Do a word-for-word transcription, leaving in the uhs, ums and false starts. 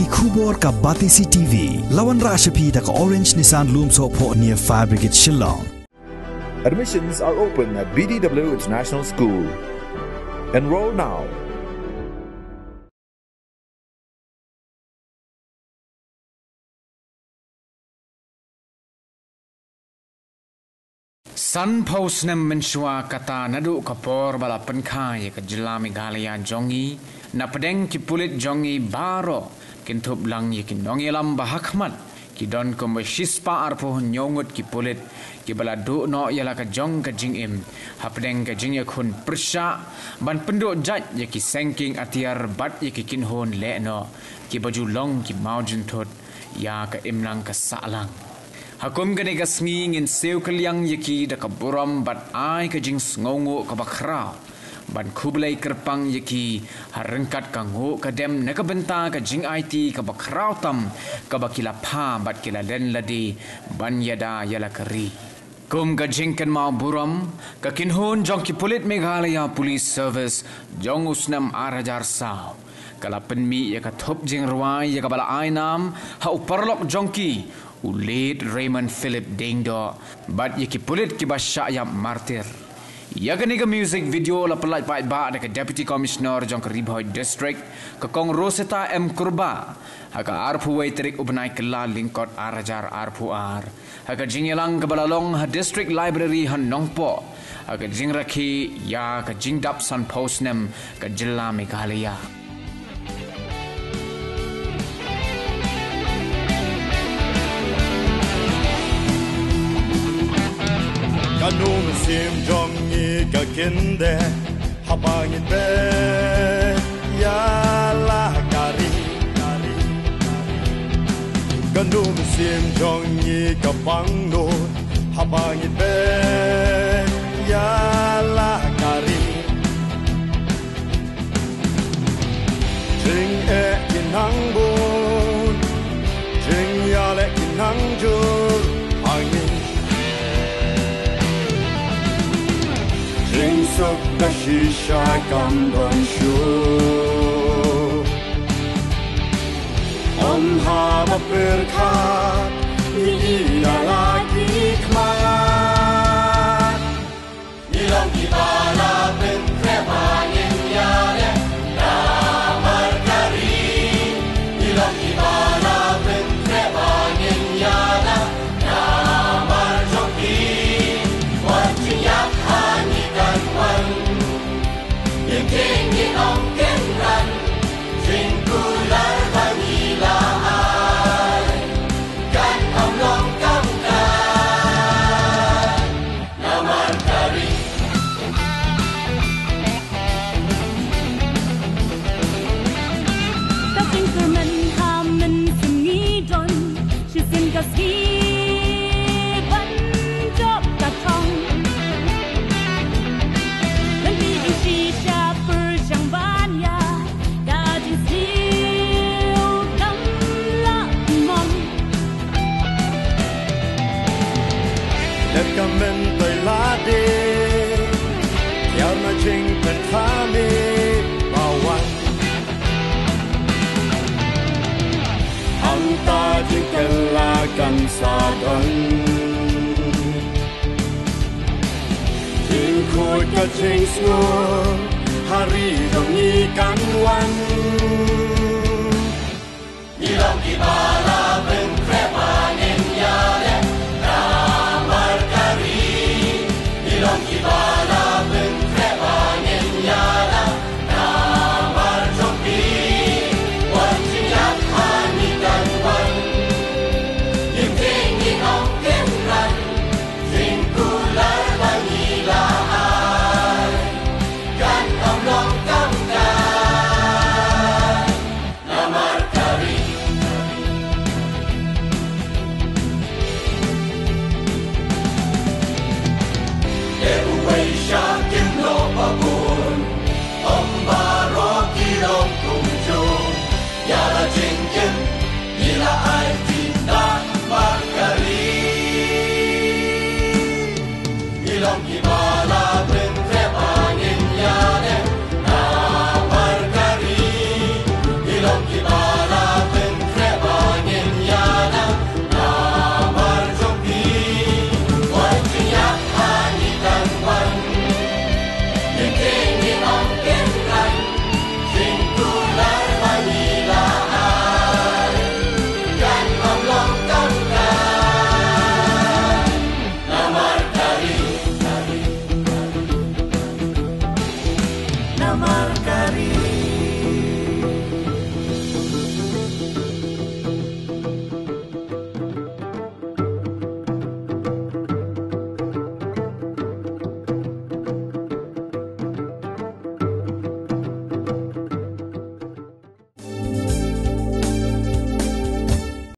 Ki khubor ka Batesi T V, la wanrah sha phi da ka Orange Nissan Lumsohphoh near Fire Brigade Shillong. Admissions are open at B D W International School. Enroll now. Sanphew snem mynshuwa kata naduh ka por ba la pynkhie ïa ka jylla Meghalaya jong ngi, na pdeng ki pulit jong ngi baroh kin thup lang ïa ki nongïalam ba hakhmat, ki don kumba shispah arphew hynñiew ngut ki pulit, kiba la duh noh ïa la ka jong ka jingim hapdeng ka jingïakhun pyrshah ban pynduh jait ïa ki sengking atiar bad ïa ki kynhun lehnoh, kiba ju long ki mawjynthut ïa ka imlang ka sahlang. Ha kum kane ka sngi ngin siew kylliang ïa ki da ka burom bad ai ka jingsngewnguh kaba khraw, ban khublei kyrpang ïa ki ha ryngkat ka nguh ka dem na ka bynta ka jingaiti kaba khraw tam kaba ki la pha bad ki la len lade ban ïada ïa la ka ri. Kum ka jingkynmaw burom, ka kynhun jong ki pulit Meghalaya Police Service jong u snem ar hajar saw, ka la pynmih ïa ka thup jingrwai ïa kaba la ai nam ha u paralok jong ki, u Late Raymond Philip Diengdoh, bad ïa ki pulit kiba shah ïap martir. Ïa kane ka music video la pyllait paidbah da ka Deputy Commissioner jong ka Ri Bhoi District, ka Kong Rosetta M Kurbah, ha ka arphew wei tarik u bnai Kyllalyngkot ar hajar arphew ar, ha ka jingïalang kaba la long ha District Library ha Nongpoh, ha ka jingrakhe ïa ka jingdap sanphew snem ka jylla Meghalaya. Kano mynsiem jong ngi ka kyndeh, haba ngi peit ïa la ka ri. Kano mynsiem jong ngi ka pang lut, haba ngi peit ïa la ka ri. Jingeh ki nang bun, jingïaleh ki nang jur ha ngi. Jingsuk da shisha kam don shuh. Ym haba pyrkhat ngi ïa la ki khmat. Ngi long kiba la pynkhreh ba ngin ïaleh namar ka ri. Ngi long kiba la pynkhreh ba ngin ïaleh namar jong ki. Wat jingïap ha ngi kan wan. Ngin tieng ngin ong kynran. Jingkular ba ngi la ai kan ym long kam kan. Namar ka ri. Ka jingkyrmen ha mynsiem ngi don, shisien ka sngi ban jop ka thong. Lynti ïing shisha pyrshang ban ïa ka jingsniew kam lah mon. Leh ka myntoi lade, ïa na jingpynthame ba wan. Hangta jingkylla kan sa don. Jingkhuid ka jingsngew ha ri jong ngi kan wan.